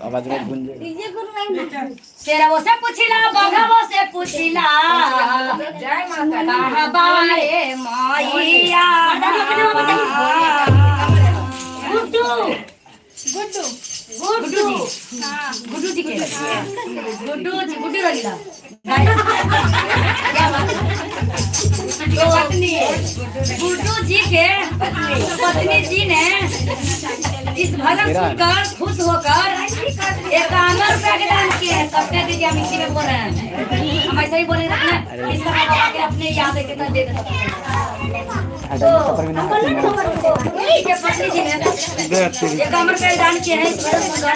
आवाज में गूंजेगा। शेरवो से पूछिला, बघवो से पूछिला, कहाँ बारे मैया। गुड्डू गुड्डू गुड्डू गुड्डू जी के गुड्डू जी, गुड्डू रंगीला। क्या बात है? तो गुड्डू जी के पत्नी जी ने इस भजन सुनकर खुश होकर 51 रुपया के दान किए हैं। कब कह दीजिए, हम इसी में बोल रहे हैं, हम ऐसे ही बोले ना। इसका बाबा के अपने याद है, कितना दे देता। तो के पत्नी जी ने 51 रुपया दान किए हैं इस भजन सुनकर।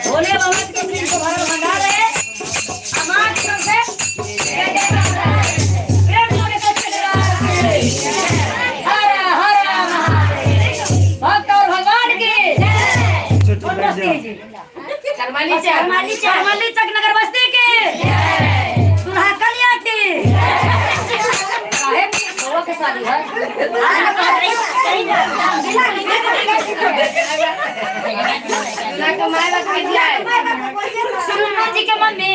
भोले बाबा के को भरल भंडार है, हमार तरफ से जय जयकार है। प्रेम से सच्चे दरबार की। हर हर महादेव। भक्त और भगवान की जय। कौन बस्ती है जी? करमाली चक, करमाली चक नगर बस्ती के दुल्हा कलिया की काहे बउआ के शादी है। सुनू जी के मम्मी,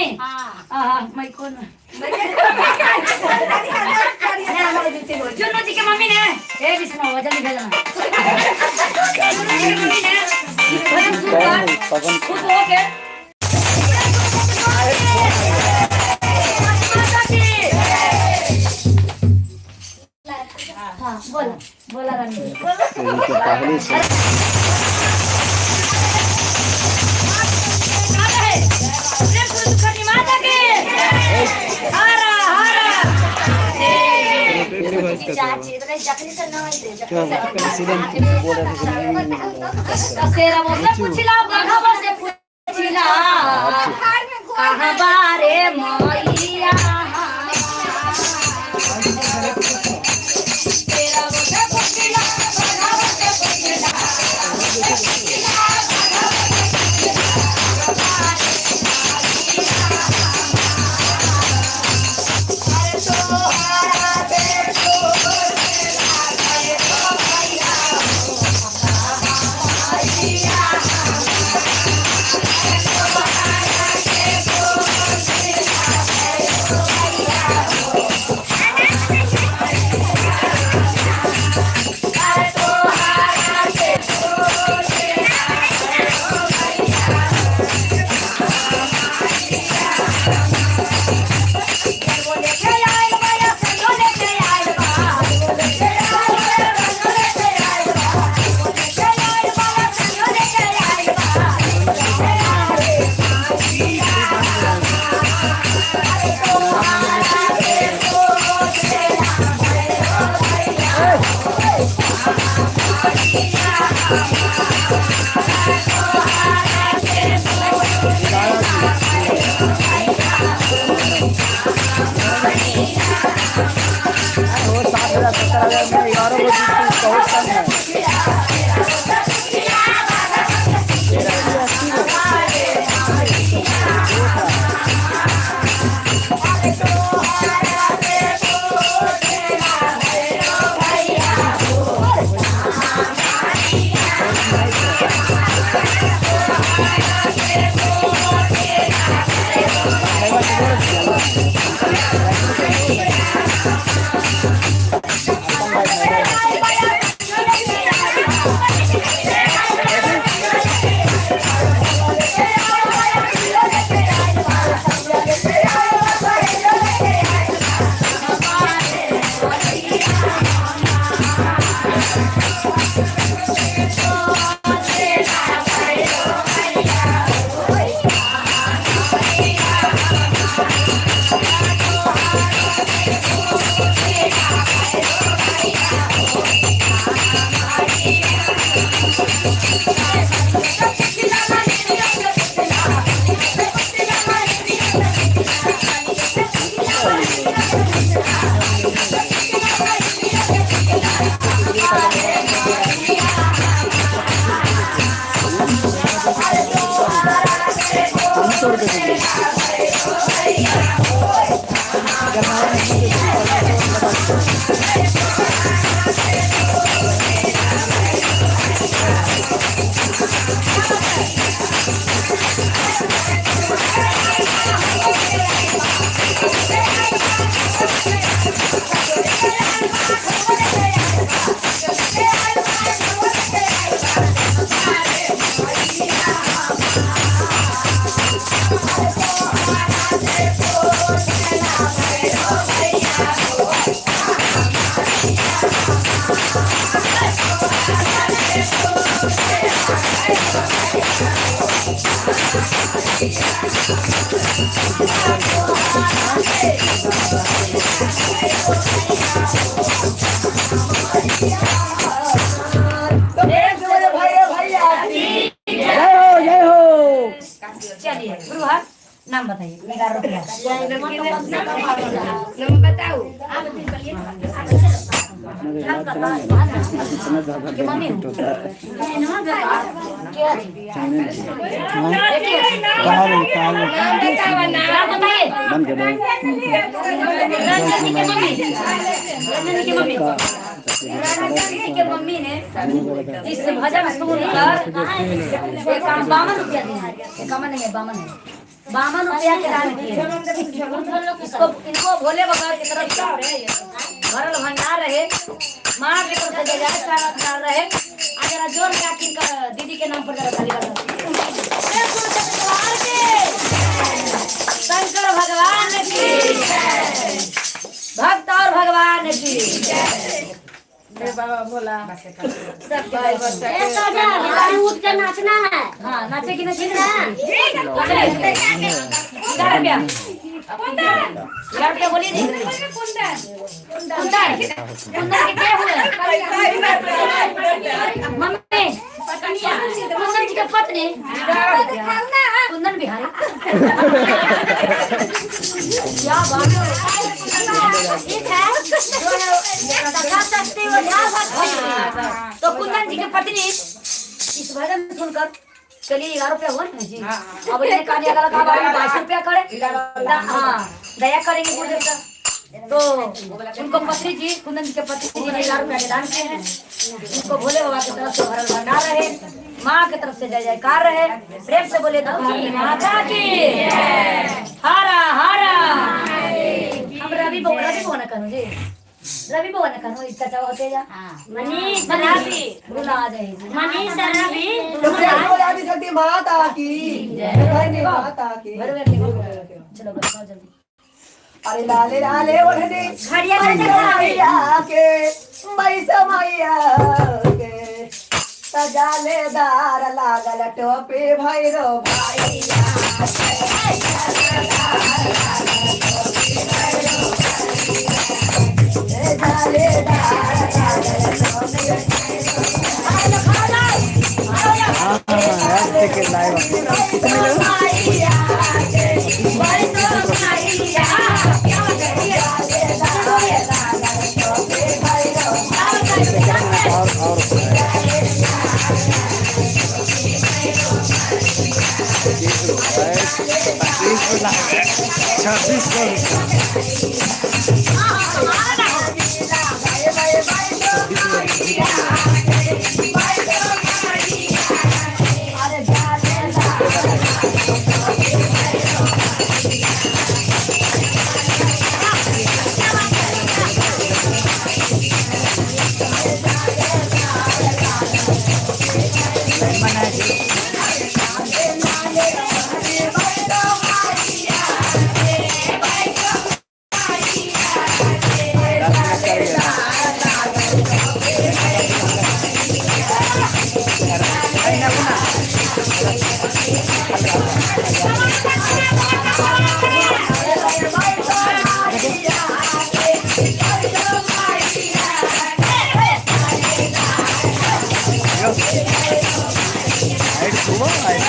हाँ, मैं कौन? चुन्नू जी के मम्मी ने, ए विष्णु, जल्दी भेजना। चुन्नू जी के मम्मी ने इस भजन सुनकर पवन। खुश होके माता की। हाँ, बोला बोला रानी। इनके पहले से माता की हरा हरा। सीधा बोल रहे थे कि नहीं मिल रहा। शेरवो से पूछिला, बघवो से पूछिला, कहाँ बारे मैया। शेरवो से पूछिला, बघवो से पूछिला, पूछिला, बघवो से पूछिला, अरे तोहारा बेटो अरे तो भैया मैया। लेके आइल माया संगो, लेके आइल बा, लेके आइल बा, लेके आइल बा, लेके आइल बा संगो, लेके आइल बा, लेके आइल अरे तोहारा के गोदेला भैया। वो 60,000 70,000 में 11 बजे बहुत कम है। तो प्रेम से बोले भैया भैया की जय हो, जय हो। चलिए गुरु हाथ नाम बताइए। 11 रुपया। नाम बताओ। इतना ज्यादा बेनिफिट होता है। क्या थी? काल काल। नाम बताइए। बंद कर दो। रंजन जी के मम्मी, रंजन जी के मम्मी, रंजन जी के मम्मी ने इस भजन सुनकर 52 रुपया दिया। 51 नहीं है, 52 है। 52 रुपया के दान किए। इसको, इनको भोले बाबा की तरफ से भरल भंडार रहे, माँ के तरफ से जय जयकार रहे। आ जरा जोर लगा के इनका दीदी के नाम पर जरा ताली बजाओ। जय गुरु चक्रधार के, शंकर भगवान की, भक्त और भगवान की। बाबा भोला। सबके उठ के नाचना है। हाँ, नाचे की नाचे ना। 11 रुपया, 11 रुपया बोलिए जी। कुंदन, कुंदन के क्या हुए? मम्मी, कुंदन जी के पत्नी, कुंदन बिहारी। क्या बात है! ठीक है, जो है सखा शक्ति वो जा सकती। तो कुंदन जी के पत्नी इस भजन सुनकर, चलिए, 11 रुपया हुआ ना जी। अब इन्हें कहा अगला कहा 22 रुपया करे। हाँ, दया करेंगे गुरुदेव का। तो उनको पत्नी जी, कुंदन जी के पत्नी जी ने 11 रुपया के दान किए हैं। उनको भोले बाबा की तरफ से भरल भंडार रहे, माँ की तरफ से जय जयकार रहे। प्रेम से बोले तो माता की। हरा हरा। हम रवि बो, रवि बो ना करूँ जी, रवि बो ना करूँ। चाचा होते जा। मनीष। मनीष बुला आ जाए। मनीष रवि। तो प्रेम से बोले आदि शक्ति माता की जय, माता की। चलो बताओ जल्दी। अरे लाले लाले ओढ़नी घड़िया में मैया के, मैसा मैया के सजालेदार लागल टोपी भैरो भैया। जालेदार लागल टोपी। हाँ, देखिए लाइव कितने लोग। मैया के, मैसा मैया जालेदार लागल टोपी भैरो। और 26 करोड़। लाइट सुबह लाइट।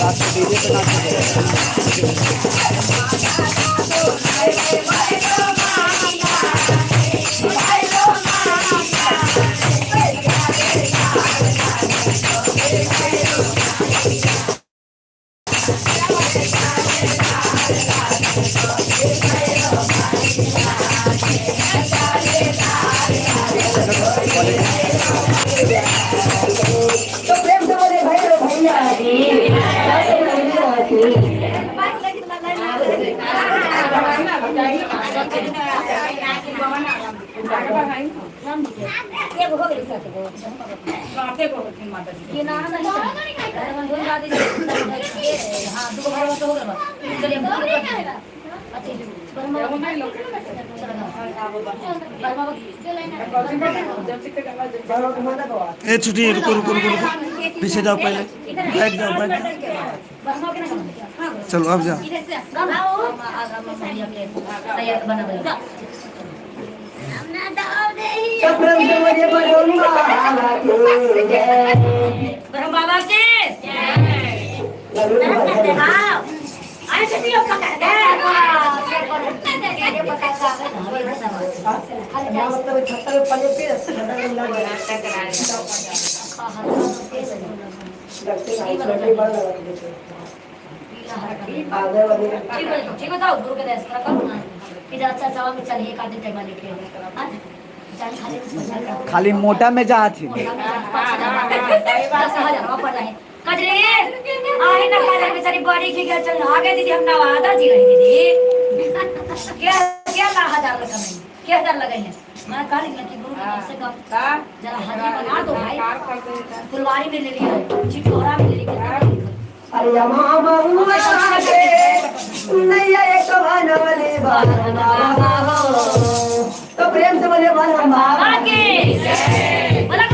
रात को डीजे पे नाचते थे। वाले। तो प्रेम से बोले भैया भैया की। ए छुट्टी, रुको रुको रुको रुको, पीछे जाओ, पहले बैठ जाओ, बैठ जाओ, चलो अब जाओ। ब्रह्म बाबा के ठीक बताओ गुरु के दस इधर अच्छा चावल में चलिए एक आधे टाइम लेके खाली मोटा में जा थी कजरी आहे ना काजल बेचारी बड़ी की गया चल आगे दीदी हम नवादा जी रही दीदी क्या क्या ला हजार लगा क्या हजार लगाई है मैं कहा निकला कि गुरु कम से कम जरा हाजी बना दो भाई। फुलवारी में ले लिया चिटोरा में ले लिया। अरे तो प्रेम से बोले बाबा के बोला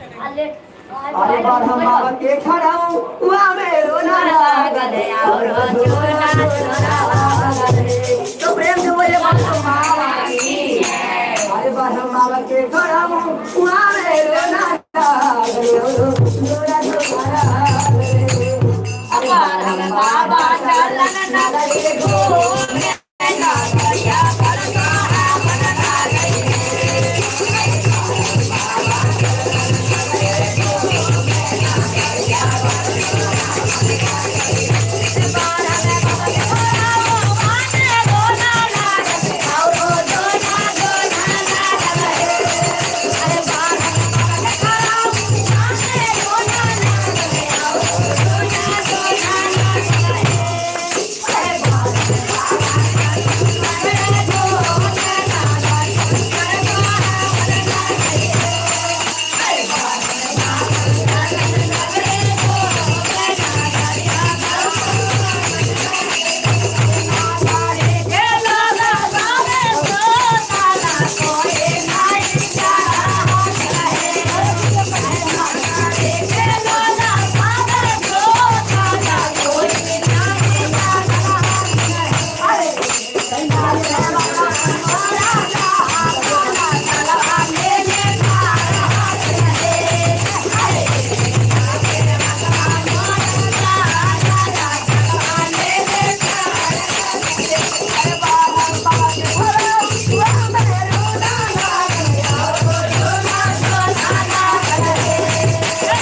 अरे बार हम बाबा के खड़ा हुआ मेरो नारा तो प्रेम से बोले अरे बार हम बाबा के खड़ा हुआ मेरो नारा बाबा चलन नगरी घूमे नगरिया Bye.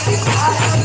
है।